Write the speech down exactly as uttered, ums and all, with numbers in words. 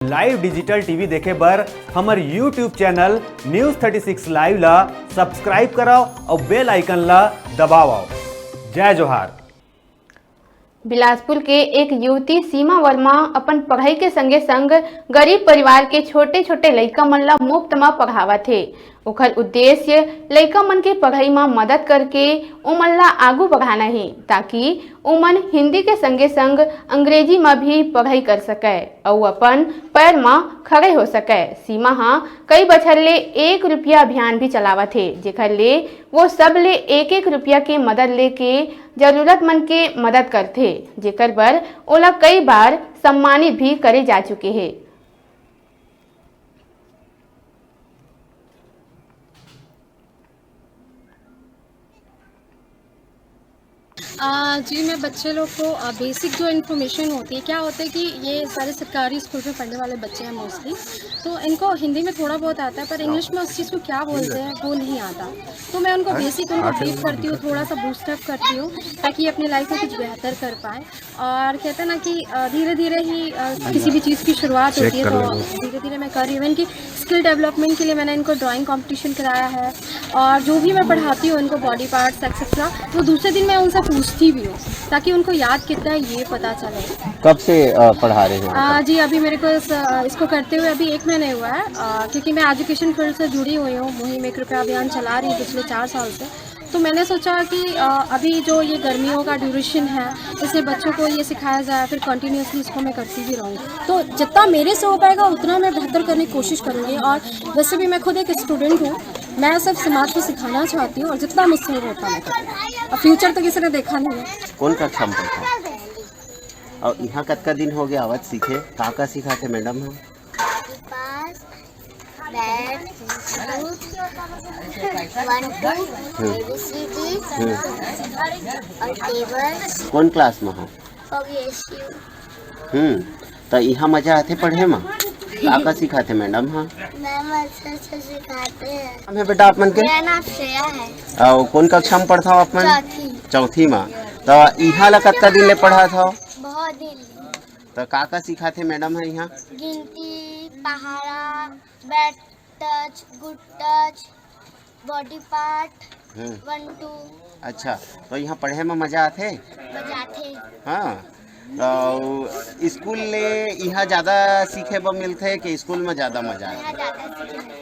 Live digital T V देखे बर हमर YouTube channel News thirty six Live ला subscribe करव अउ bell icon ला दबावव। जय जोहार। बिलासपुर के एक युवती सीमा वर्मा अपन पढ़ाई के संगे संग गरीब परिवार के छोटे-छोटे लइका मन ला मुफ्त म पढ़ावत हे। ओखर उद्देश्य लइका मन के पढ़ाई म मदद करके ओमन ला आगू बढ़ाना हे, ताकि ओमन हिंदी के संगे संग अंग्रेजी म भी पढ़ाई कर सकय अउ अपन पैर म खड़े हो सकय। सीमा ह कई बछर ले एक रुपया अभियान भी चलावत हे, जेखर ले वो सब ले एक एक रुपया के मदद लेके जरूरतमंद के मदद करथे, जेकर बर ओला कई बार सम्मानित भी करे जा चुके हे। आ, जी, मैं बच्चे लोग को, आ, बेसिक जो इन्फॉर्मेशन होती है, क्या होता है कि ये सारे सरकारी स्कूल में पढ़ने वाले बच्चे हैं मोस्टली, तो इनको हिंदी में थोड़ा बहुत आता है, पर इंग्लिश में उस चीज़ को क्या बोलते हैं, वो नहीं आता। तो मैं उनको बेसिक उनको ब्रीफ करती हूँ, थोड़ा सा बूस्टअप करती हूँ, ताकि ये अपनी लाइफ में कुछ बेहतर कर पाए। और कहते हैं ना कि, अ, धीरे-धीरे ही, अ, किसी भी चीज़ की शुरुआत होती है, तो धीरे-धीरे मैं कर रही हूँ। इनकी स्किल डेवलपमेंट के लिए मैंने इनको ड्राइंग कॉम्पिटिशन कराया है, और जो भी मैं पढ़ाती हूँ इनको बॉडी पार्ट्स एक्सेट्रा, वो दूसरे दिन मैं उनसे पूछती भी हूँ, ताकि उनको याद कितना है, ये पता चले। कब से, अ, पढ़ा रहे हो? अ, जी, अभी मेरे को इस, अ, इसको करते हुए अभी एक महीने हुआ है, अ, क्योंकि मैं एजुकेशन फील्ड से जुड़ी हुई हूँ, मुहिम एक रुपया अभियान चला रही हूँ पिछले चार साल से। तो मैंने सोचा कि, अ, अभी जो ये गर्मियों का ड्यूरेशन है, इसमें बच्चों को ये सिखाया जाए, फिर कंटिन्यूअसली इसको मैं करती भी रहूँ। तो जितना मेरे से हो पाएगा, उतना मैं बेहतर करने की कोशिश करूँगी। और वैसे भी मैं खुद एक स्टूडेंट हूँ, मैं सिर्फ समाज को सिखाना चाहती हूँ और जितना मुझसे होगा, उतना मैं करूँगी। अब फ्यूचर तो किसी ने देखा नहीं है। कौन कक्षा में पढ़ता है? और यहाँ कतका दिन हो गया आवत सीखे? का का सिखाते मैडम हम? पास, बैट, वन टू, हम्म। एबीसीडी हम्म। और टेबल। कौन क्लास में हो? ओबीएसयू। हम्म। तो यहाँ मजा आथे पढ़े में? का का सिखाथे मैडम? हाँ, मैम अच्छा अच्छा सिखाते हैं। नाम है बेटा आप मन के? मेरा नाम श्रेया है। और कौन कक्षा में पढ़ता हो आप मन? चौथी। चौथी में। तो यहाँ ला कतका दिन ले पढ़ा था? बहुत दिन। तो का का सिखाथे मैडम है यहाँ? गिनती, पहाड़ा, bad touch, good touch, body part, hmm. One two. अच्छा, तो यहाँ पढ़े में मजा आथे? मजा आथे। हाँ, तो स्कूल ले यहाँ ज्यादा सीखे बर मिलथे कि स्कूल में ज्यादा मजा आथे? यहाँ ज्यादा सीखे।